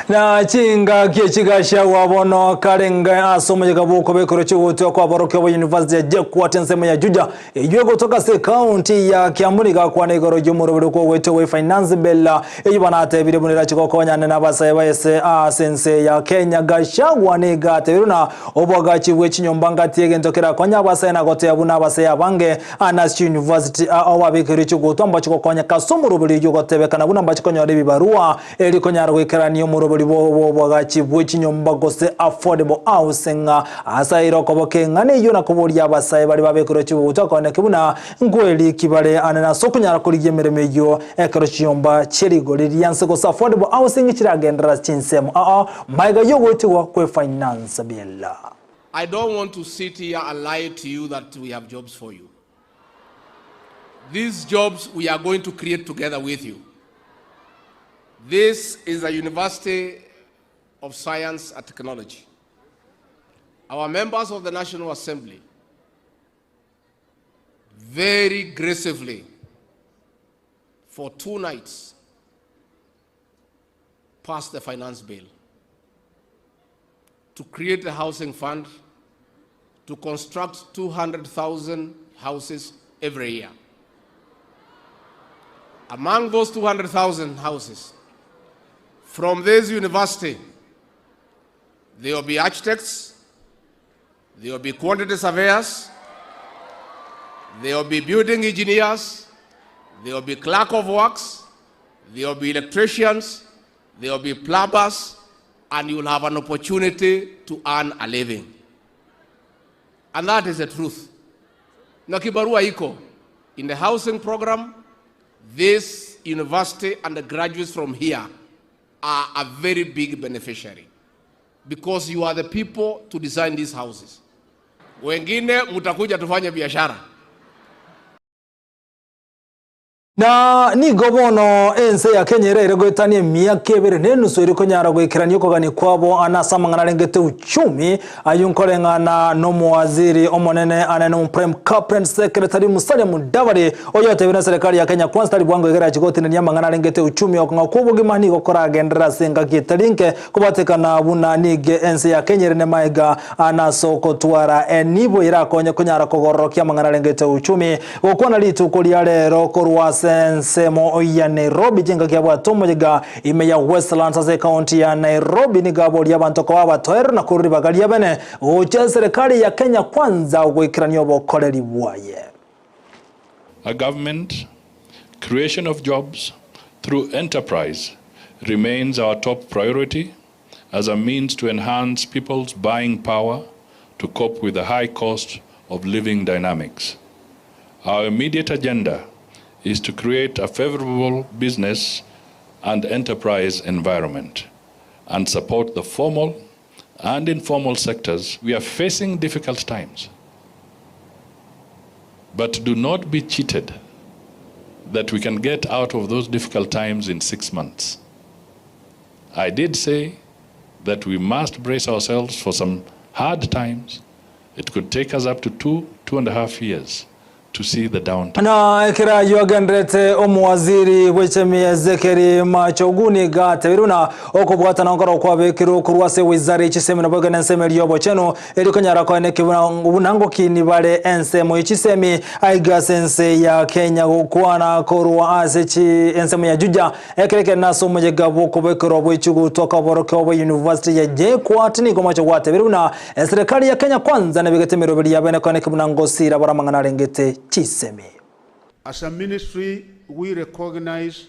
Na chingaki chigachagwa bono karenge ase omoyega bw'okobekerwa chigotwa kw'aborokigwa ba University ya JKUAT ensemo ya Juja, eyio egotoka ase ekaunti ya Kiambu nigo akwana igoro y'omoroberi kw'ogoetwa gwe Finance Bill eyio banatebire buna erache gokonyane n'abasae baye ase ense ya Kenya. Gachagua nigo atebire buna oboagachi bwe chinyomba ngati egento kerakonye abasae na goteba buna abasae abange ase chiuniversity ao babekeirwe chigotwa mbache gokonyeka ase omoroberi oyio ogotebekana buna mbache konyora ebibarua Eri konyara goikerania omoroberi bw'oboagachi bwe chinyomba gose affordable housing ase aire okoboka eng'ana eyio na koboria abasae baria babekerwe chibuguta koeneki buna nkoeriki bare ane nase okonyara korigia emeremo eyio ekero chinyomba chie rigori rianse gose affordable housing chiragenderere ase chinsemo ao maega y'ogoetigwa kwe finance bill. I don't want to sit here and lie to you that we have jobs for you. These jobs we are going to create together with you. This is a University of Science and Technology. Our members of the National Assembly very gracefully for two nights passed the finance bill to create a housing fund to construct 200,000 houses every year. Among those 200,000 houses, from this university, there will be architects, there will be quantity surveyors, there will be building engineers, there will be clerk of works, there will be electricians, there will be plumbers, and you will have an opportunity to earn a living. And that is the truth. Na kibarua iko. In the housing program, this university and the graduates from here are a very big beneficiary because you are the people to design these houses. Wengine mtakuja tufanye biashara. Na nigo bono ense ya Kenya ere goetania emiaka ebere na enusu ere konyara goikerania okogania kwabo ane ase amang'ana arengete uchumi ayio nkoreng'ana na omowaziri omonene ane na Prime Cabinet Secretary Musalia Mudavadi oyo otebire na serikali ya Kenya Kwanza tari bwango egere achi gotenenia amang'ana arengete uchumi okong'a kwa obogima nigo koragenderera ase engaki etari nke kobatekana buna nige ense ya Kenya ere nemaega ane ase okotwara enibo erakonye konyara kogororokia amang'ana arengete uchumi Gokwana rituko ria rero korwa ase ensemo ya Nairobi chingaki abwate omoyega ime ya Westlands ase ekaunti ya Nairobi nigo aboria abanto koba abatoereru na korwa ribaga ria bene gocha eserekari ya Kenya Kwanza goikerania obokoreri bwaye. A government, creation of jobs through enterprise remains our top priority as a means to enhance people's buying power to cope with the high cost of living dynamics. Our immediate agenda is to create a favorable business and enterprise environment and support the formal and informal sectors. We are facing difficult times. But do not be cheated that we can get out of those difficult times in six months. I did say that we must brace ourselves for some hard times. It could take us up to two, two and a half years to see the downturn. Na ekero ayio agenderete omowaziri bw'echemi Ezekiel Machogu nigo atebire buna okobwatana nkoro kwabekirwe korwa ase ewizara ye chisemi naboigo na ensemo eria y'obochenu eri konyara koeneki buna buna ngokini bare ensemo ye chisemi aiga ase ense ya Kenya gokwana korwa ase chi ensemo ya Juja Ekero ekere nase omoyega bw'okobekerwa bwe chigutwa kw'aborokigwa bwe University ya JKUAT nigo omoche gwatebire buna eserekari ya Kenya Kwanza nebegete emeroberi yabo ene buna ngosira bare amang'ana arengete chisemi. As a ministry, we recognize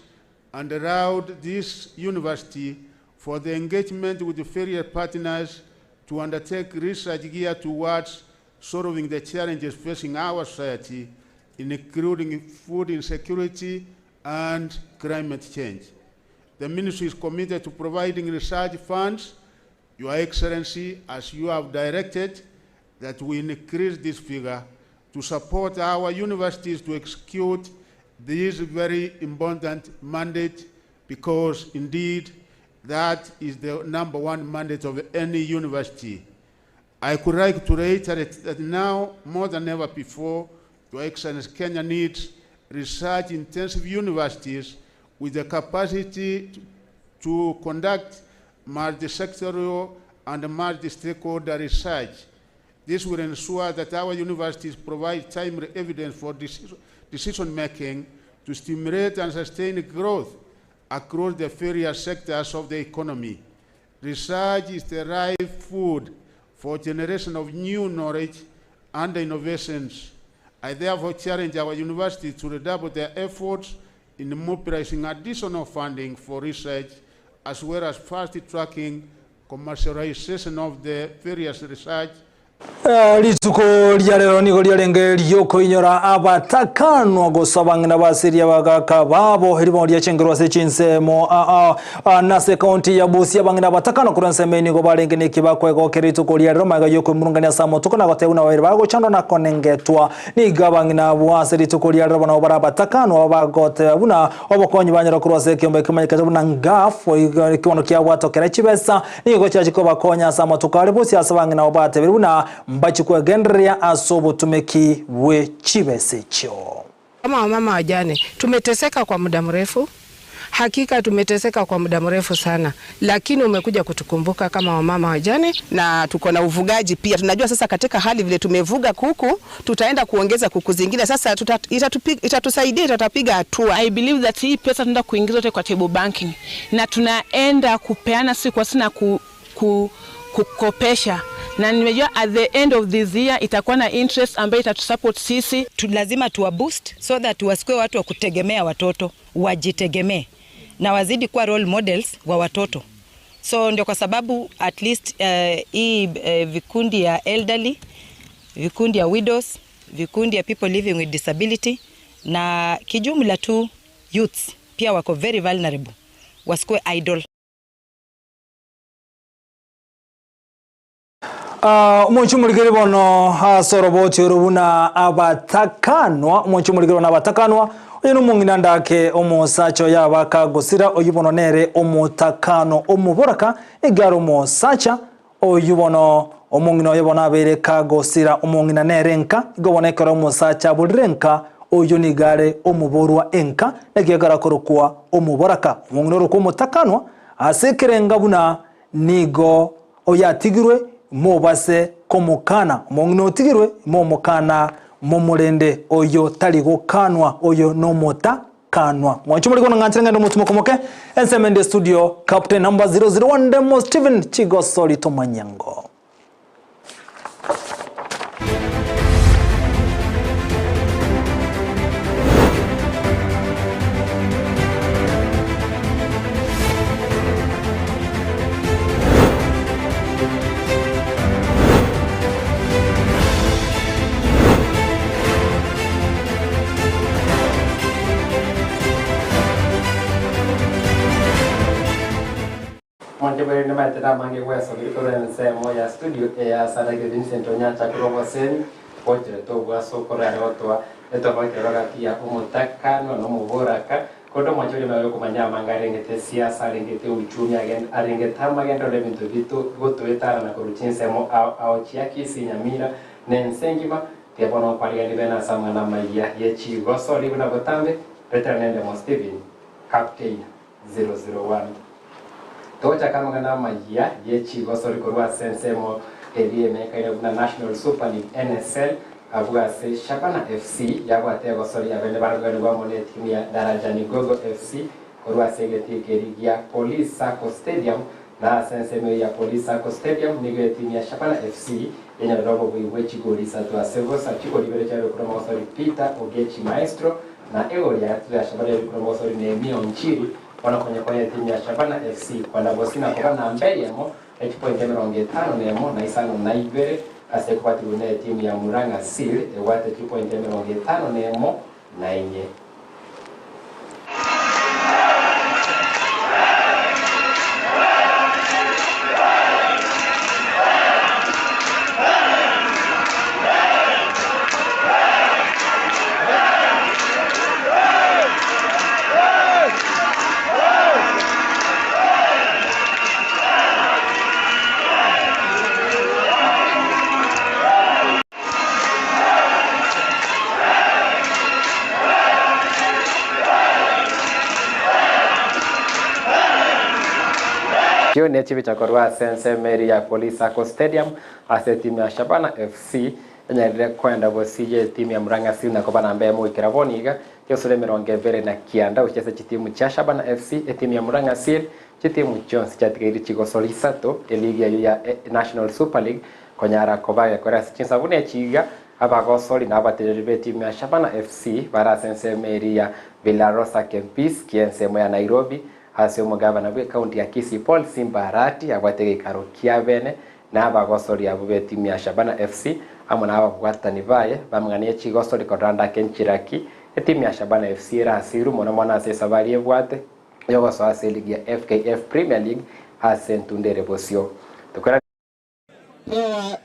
and laud this university for the engagement with various partners to undertake research geared towards solving the challenges facing our society, including food insecurity and climate change. The ministry is committed to providing research funds, Your Excellency, as you have directed, that we increase this figure to support our universities to execute this very important mandate, because indeed that is the number one mandate of any university. I could like to reiterate that now, more than ever before, Your Excellency, Kenya needs research-intensive universities with the capacity to, to conduct multi-sectoral and multi-stakeholder research. This will ensure that our universities provide timely evidence for decision making to stimulate and sustain growth across the various sectors of the economy. Research is the right food for generation of new knowledge and innovations. I therefore challenge our universities to redouble their efforts in mobilizing additional funding for research as well as fast-tracking commercialization of the various research Rituko ria rero nigo riarenge riokoinyora abatakanwa gose abang'ina basiria bagaka babo erimo riachengerwa ase chinsemo nase ekaunti ya Busia abang'ina abatakanwa korwa ensemo eye nigo barenge neki bakwegokera rituko ria rero magega yokoimurungania ase amatuko na gotebwa buna babeire bagochandwa na konengetwa nigo abang'ina abwo ase rituko ria rero nabo bare abatakanwa bagoteba buna obokonyi banyora korwa ase ekeombe kemanyekete buna NGAAF ekiwano kiabwatokera chibesa nigo chiachia kobakonya ase amatuko are Busia ase abang'ina abo batebire buna mbachi kwegendereria ase obotumeki bwe chibesa echio. Kama wamama wajane tumeteseka kwa muda mrefu, hakika tumeteseka kwa muda mrefu sana, lakini umekuja kutukumbuka kama wamama wajane. Na tuko na ufugaji pia. Tunajua sasa katika hali vile tumevuga kuku, tutaenda kuongeza kuku zingine sasa itatusaidia, itatapiga hatua. I believe that hii pesa tunaenda kuingiza yote kwa table banking na tunaenda kupeana si kwa sina kukopesha na nimejua at the end of this year itakuwa na interest ambayo itatusupport sisi. Lazima tuwa boost so that wasikuwe watu wa kutegemea watoto, wajitegemee na wazidi kuwa role models wa watoto. So ndio kwa sababu at least hii vikundi ya elderly, vikundi ya widows, vikundi ya people living with disability na kijumla tu youths pia wako very vulnerable, wasikuwe idle. Omochumurikeri bono ase oroboti oro buna abatakanwa omochumurikeri bono abatakanwa oyo na omong'ina ndake omosacha oyo abakagosira oyo bono nere omotakano omoboraka egare omosacha oyo bono omong'ina oyo bono abere kagosira omong'ina nere enka igo bono ekero omosacha aborire enka oyo nigare omoborwa enka nekiagera korokwa omoboraka omong'ina orokwa omotakanwa ase ekerenga buna nigo oyo atigirwe mobase komokana omong'ina otigirwe momokana momorende oyo tari gokanwa oyo nomotakanwa mwancho muri kono ng'anchire ng'ende omotumo komoke ensemende studio captain number 001 Demo Steven Chigosori Tomanyango. Mwanche bwere nimaete namange gwesobiri korwa ensemo ya studio eya Sarage Vincent Onyacha korwa obosemi bocherete obwaso okorare gotwa etofauti gati ya omotakano na omoboraka kondo mwanche bwere mabe komanya amanga arengete siasa arengete uchumi arengete amagendo na ebinto bitu gotoetana na korwa chinsemo ao chia Kisii Nyamira na ense engima tiabono okwarigani bene ase amang'ana maiya ye chigosori buna botambe retera nende mo Steven Captain 001 tocha kamang'ana maiya ye chigosori korwa ase ensemo eri emekaine buna National Super League NSL abwo ase Shabana FC yabwate egosori abene barabwani amo na etimu ya Darajani Gogo FC korwa ase egetii keri gia Police Sacco Stadium na ase ensemo ya Police Sacco Stadium nigo etimu ya Shabana FC yenyarire obobui bwa chigori isato ase bosa chigori ibere chiabe korwa mogosori Peter Ogechi Maestro na egori ya gatato ya Shabana yabe korwa mogosori Nehemia Onchiri bono konyekonya etimu ya Shabana FC kwanda bosina koba namba eyemo echipoint emirongo etano nemo na isano na ibere ase ekobwatigwa na etimu ya Murang'a Seal egwate chipoint emirongo etano nemo na inye. Echio nechibicha korwa ase ensemo eria ya Police Sacco Stadium ase etimu ya Shabana FC enyarire koenda bosio y'etimu ya Murang'a Seal na koba namba eyemo goikera bono iga chigosora 29 gochia ase chitimu chia Shabana FC, etimu ya Murang'a Seal, chitimu chionsi chiatigaire chigosora isato eligi eyio ya National Super League konyara koba egekora ase chinsa buna echi iga abagosori na abateneneri b'etimu ya Shabana FC bare ase ensemo eria ya Villarosa Kempinski ensemo ya Nairobi Ase omogabana bw'ekaunti ya Kisii Paul Simba Arati abwate egeikaro kia bene na abagosori abwo b'etimu ya Shabana FC amo na ababwatani baye bamang'ana ye chigosori korora ndake nchiraki etimu ya Shabana FC erasirwe mono mono ase esabari ebwate yogosoa ase eligi ya FKF Premier League ase entunda ere bosio. Tokoirane. Pewa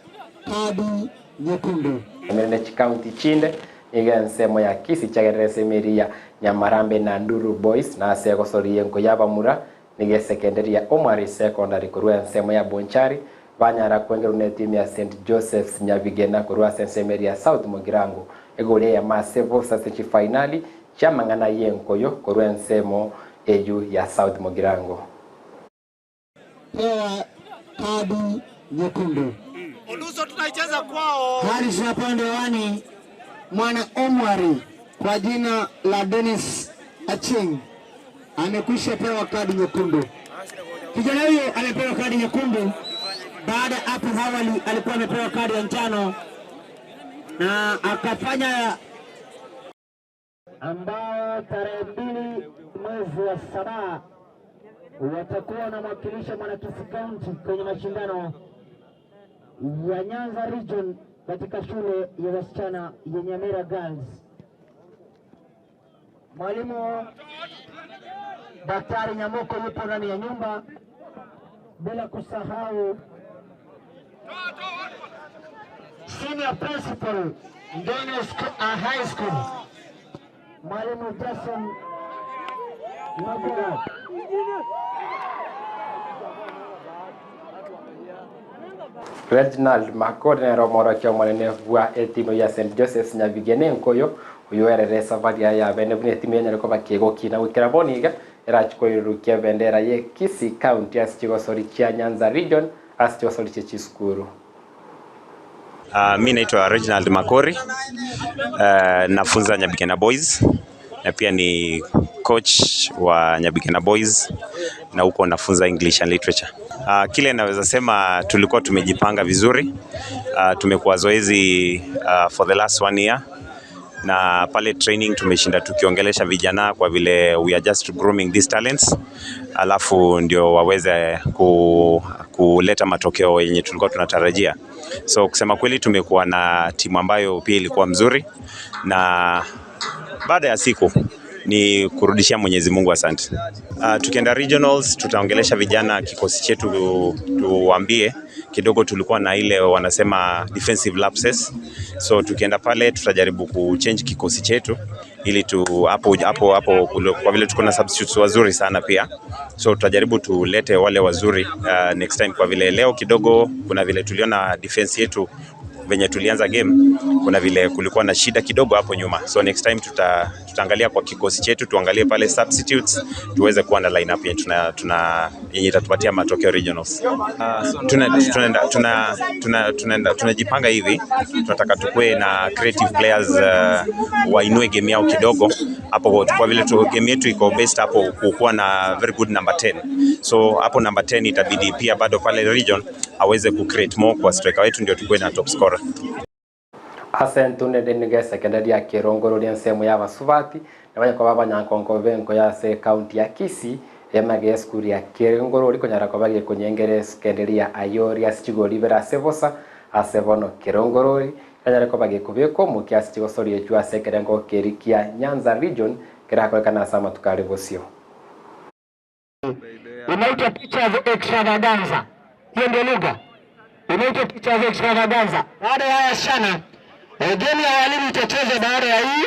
kadi nyekundu. Emere ne chikaunti chinde nigo ensemo ya Kisii chiagerire ase emeri ya Nyamarambe na Nduru Boys na ase egosoria enko y'abamura nigo esekenderi ya Omwari Secondary korwa ensemo ya Bonchari banyara kwengerwa na etimu ya St Joseph's Nyabigena korwa ase ensemo eria ya South Mugirango egori eyemo ase bosa ase chifainali chiamang'ana y'enkoyo korwa ensemo eyio ya South Mugirango. Pewa kadi nyekundu. Oluso tunaicheza kwao. Haris upande wani mwana Omwari kwa jina la Dennis Acheng amekwisha pewa kadi nyekundu. Kijana huyo amepewa kadi nyekundu baada hapo awali alikuwa amepewa kadi ya njano na akafanya ambao tarehe 2 mwezi wa 7 watakuwa wanamwakilisha Mwanakisii County kwenye mashindano ya Nyanza Region katika shule ya wasichana ya Nyamira Girls. Mwalimu Daktari Nyamoko yupo ndani ya nyumba, bila kusahau Senior Principal Ndonyo High School Mwalimu Jason Mabula. Reginald Makori nere omworokia omonene bwa etimu ya St Joseph's Nyabigena Enkoyo, oyio oerere esafari yaye ya bene buna etimu enyare koba kegokina goikera bono iga erachi koirurukia ebendera ye Kisii County ase chigosori chia Nyanza Region ase chigosori chie chisukuru. Uh, mi naitwa Reginald Makori. Uh, nafunza Nyabigena Boys na pia ni coach wa Nyabigena Boys na huko nafunza English and Literature. Uh, kile naweza sema tulikuwa tumejipanga vizuri. Uh, tumekuwa zoezi uh, for the last one year na pale training tumeshinda tukiongelesha vijana kwa vile we are just grooming these talents, alafu ndio waweze ku, kuleta matokeo yenye tulikuwa tunatarajia. So kusema kweli tumekuwa na timu ambayo pia ilikuwa mzuri, na baada ya siku ni kurudishia Mwenyezi Mungu asante. Uh, tukienda regionals tutaongelesha vijana kikosi chetu tuwaambie kidogo tulikuwa na ile wanasema defensive lapses, so tukienda pale tutajaribu kuchange kikosi chetu ili tu hapo hapo hapo, kwa vile tuko na substitutes wazuri sana pia, so tutajaribu tulete wale wazuri uh, next time, kwa vile leo kidogo kuna vile tuliona defense yetu venye tulianza game, kuna vile kulikuwa na shida kidogo hapo nyuma, so next time tuta, tutaangalia kwa kikosi chetu, tuangalie pale substitutes, tuweze kuwa na lineup yenye tuna, tuna yenye itatupatia matokeo regionals. Uh, tuna, tunaenda tuna, tuna, tunaenda tunajipanga hivi, tunataka tukue na creative players uh, wainue game yao kidogo hapo, kwa vile tu, game yetu iko based hapo kukuwa na very good number 10, so hapo number 10 itabidi pia bado pale region aweze ku create more kwa striker wetu ndio tukue na top scorer. Ase entunde nigo esekendari ya Kerongorori ensemo ya abasubati nabanya koba abanyankonko benko ya ase ekaunti ya Kisii emage esukuru ya Kerongorori konyara koba gekonyengera esekendari ya Ayori ase chigori ibere ase bosa ase bono Kerongorori kanyare koba gekobekwa omokia ase chigosori echio ase ekerengo keri kia Nyanza region kerakorekana ase amatuko are bosio. Inaitwa Teachers Extravaganza. Hiyo ndio lugha inaitwa Teachers Extravaganza. Baada ya haya sana, eh, game ya walimu itachezwa baada ya hii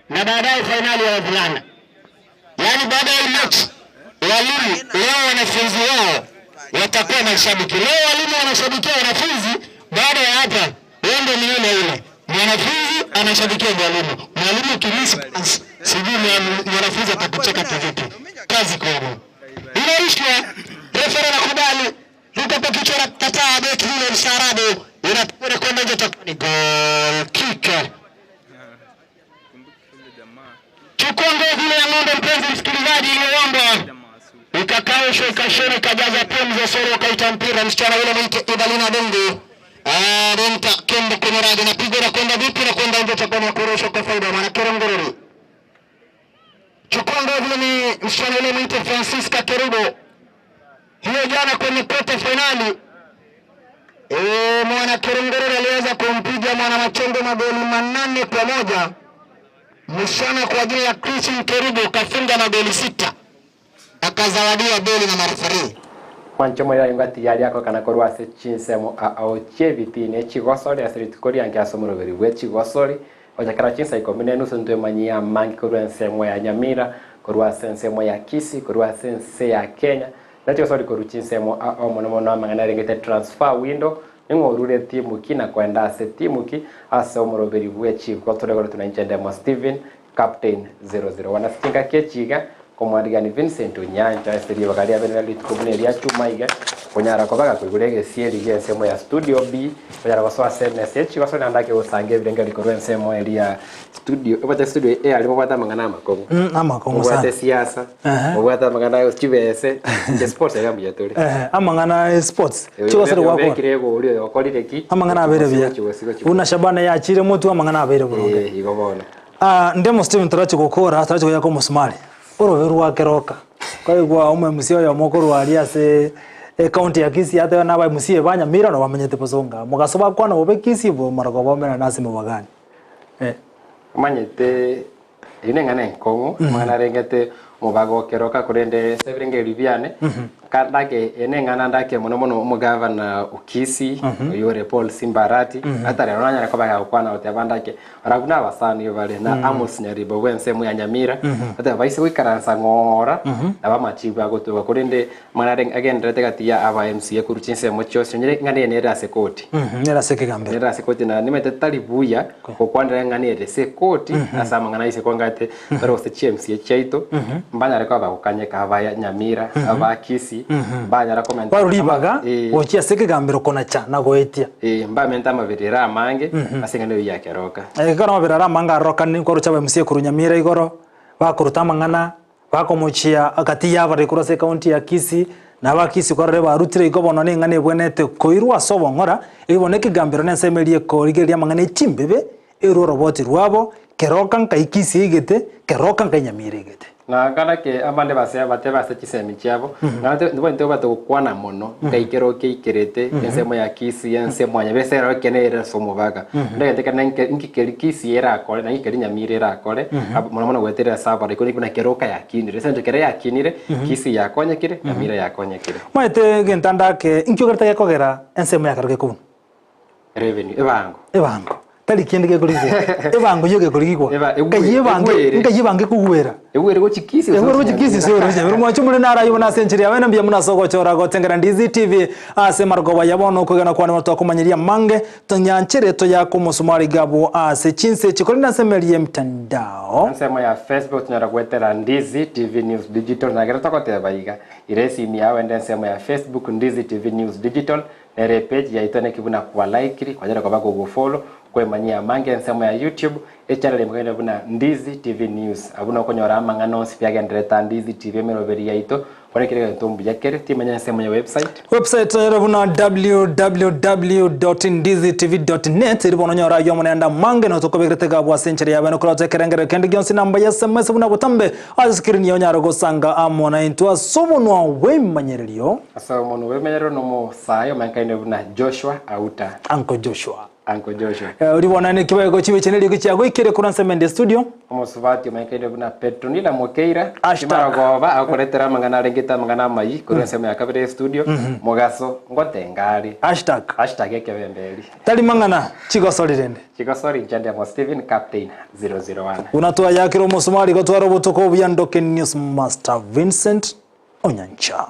na baadaye fainali ya wavulana. Yaani baada ya hii mechi walimu leo wanafunzi wao watakuwa mashabiki. Leo walimu wanashabikia wanafunzi, baada ya hapa wendo ni ile ile, mwanafunzi anashabikia mwalimu, mwalimu kimisi pass, sijui mwanafunzi atakucheka kivipi. Kazi kwenu. Inarushwa. Refari anakubali, ruka kwa kichwa na kataa beki yule mstaarabu, inapigwa na kwenda nje, itakuwa ni goal kick. Chukua ngozi ile ya ng'ombe, mpenzi msikilizaji, iliyoombwa ikakaushwa ikashona ikajaza pumzi ya soro, ukaita mpira. Msichana yule mwite Evalina Bengo Renta kembo kwenye radi napigwa na kwenda vipi na kwenda nje, itakuwa ni kurushwa kwa faida maana Kerongorori. Chukua ngozi ni msichana yule mwite Francisca Kerubo, hiyo jana kwenye kota finali e, mwana Kerongorori aliweza kumpiga mwana Machengo magoli 8-1. Msichana kwa jina la Christine Kerubo kafunga magoli 6 akazawadia goli na marefari Mwancho moyo ayo ngati yari akokana korwa ase chinsemo ao chiebitini echigosori ase rituko riange ase omoroberi bwa echigosori gochakera chinsa ikomi na enusu ntwemanyia amange korwa ensemo ya Nyamira korwa ase ensemo ya Kisii korwa ase ense ya Kenya na chigosori korwa chinsemo ao mono mono amang'ana arengete transfer window ning'o orure timu ki na koenda ase timu ki ase omoroberi bwa echigosori ekero tuna Ndemo Steven captain 001 ase chingaki echiga komwarigani Vincent Onyancha ase ribaga riabere rituko buna eria chuma iga konyara kobaga koigura egesieri gia ensemo ya studio B konyara gosoa ase emesa echigosori naende ake gosanga ebirengeri korwa ensemo eria studio obwate studio A aria mobwate amang'ana amakong'u Amakong'u mobwate sana. siasa mobwate amang'ana ya chibese inche sports iga mbuya tore Amang'ana e sports chigosori gwakora obekire egori oyo okorire ki amang'ana abeire buya chigosigo chigosigo buna Shabana yachire motwe amang'ana abeire boronge. Igo bono. Ndemo Steven torachi gokora torachi goyaka omosumari orobe rwake roka kwaigwa omo MC oyomo okorwa aria ase ecounty ya Kisii atebe na aba MCA ba Nyamira nabo bamenyete bosongo mogaso bakwana bobe Kisii bo marogoba baumerane ase emebagani. Omanyete eyio neng'ana enkong'u, amang'ana arengete omobaga o keroka korende ase ebirengererio biane, ka ndake eye neng'ana ndake mono mono omogavana o Kisii, oyio ore Paul Simba Arati, ata rero nanyare koba gagokwana goteba ndake barabwo na abasani bare na Amos Nyaribo bw'ensemo ya Nyamira, goteba baise goikaransa ng'ora, nabo amachibu agotoka korende amang'ana are agendererete gati ya aba MCA korwa chinsemo chionsi onye eng'ana eye nere ase koti. Nere ase ekegambero. Nere ase koti na nimanyete tari buya gokwanera eng'ana ere ase ekoti ase amang'ana aise kwangate tore gose chi MCA chiaito mbanyare koba bagokanyeka aba Nyamira aba Kisii mbanyara komenta Barwa ribaga gochia ase ekegambero konacha na goetia. Mbamente amaberero amange ase eng'ana eyio ya keroka. Ekero amaberero amange arorokane nkoroche aba MCA korwa Nyamira igoro bakoruta amang'ana Bakomochia gati y'abareri korwa ase ekaunti ya Kisii, na aba Kisii kwarore barutire igo bono neng'ana ebwenerete koirwa ase obong'ora, erio bono ekegambero nensemo eria ekorigereria amang'ana e chimbebe, erwe oroboti rwabo, keroka nkai Kisii eigete, keroka nkai Nyamira eigete. Na nkarake abande base batebe ase chisemi chiabo, na ntibwenereti kobwata gokwana mono, nkai kerokia eikerete ensemo ya Kisii, ensemo ya Nyamira, ase ero ekeene ere ase omobaga. Rende egento ekere nenke inki keri Kisii erakore, na inki keri Nyamira erakore, ab mono mono goetera ase abarai korende buna keroka yakinire. Ase eng'encho kere yakinire, Kisii yakonyekire, Nyamira yakonyekire. Omanyete egento ande ake, inki ogerete gekogera ensemo ya keroka ekobuna? Revenue, ebango. Ebango. Tari kende gekorigigwa. Ebango eyio gekorigigwa. Eba, egwe- Nkai ebango, egwere. nkai ebango ekogwera. Egwere gochia Kisii gose Egwere gochia gochia Kisii ase oroche Nyamira. Mwanche more naro ayio bono ase enchera yaye mbuya mono ase ogochora gotengera Ndizi TV ase marogoba ya bono okwegena kwane bono twakomanyeria amange tonyanchere toyake omosumari iga abwo ase chinse echi korende ase emeri y'emitandao. Ensemo ya Facebook tonyara goetera Ndizi TV News Digital na ekero togoteba iga, ira esimi yao ende ensemo ya Facebook Ndizi TV News Digital Nere epage yaito neki buna kwa likiri, kwanyare koba kogofollow, kwemanyia amange ensemo ya YouTube, echannel emogende buna Ndizi TV News. Abwo nokonyora amang'ana onsi pi agenderete aa Ndizi TV emeroberi yaito, kore kera egento mbuya kere, timanya ensemo ya website. Website ere buna www.ndizitv.net eri bono onyore ayio amo naende amange na tokobekerete iga abwo ase enchera ya bene koratoe ekerengerero kende gionsi namba ya sms buna botambe ase screen yao onyare gosanga amo naintwe ase obonwa bw'ebimanyererio. Ase omonwa bw'emenyerero nomosae omanyekanire buna Joshua Auta. Uncle Joshua. Uncle Joshua. Oria bono naki baye gochiba echi neriko chiagoikire korwa ase Mende Studio. Omosubati omanyekanire buna Petronila Mokeira, Hashtag. Chimarogoba agokoretera amang'ana arengete amang'ana amayia korwa ensemo ya kabere y'estudio, Mogaso ngotenga are. Hashtag. Hashtag ekebemberi. Tari mang'ana, chigosori rende. Chigosori inche Ndemo Stephen Captain 001. Buna twayakire omosumari gotwara obotuko obuya Ndoke News Master Vincent Onyancha.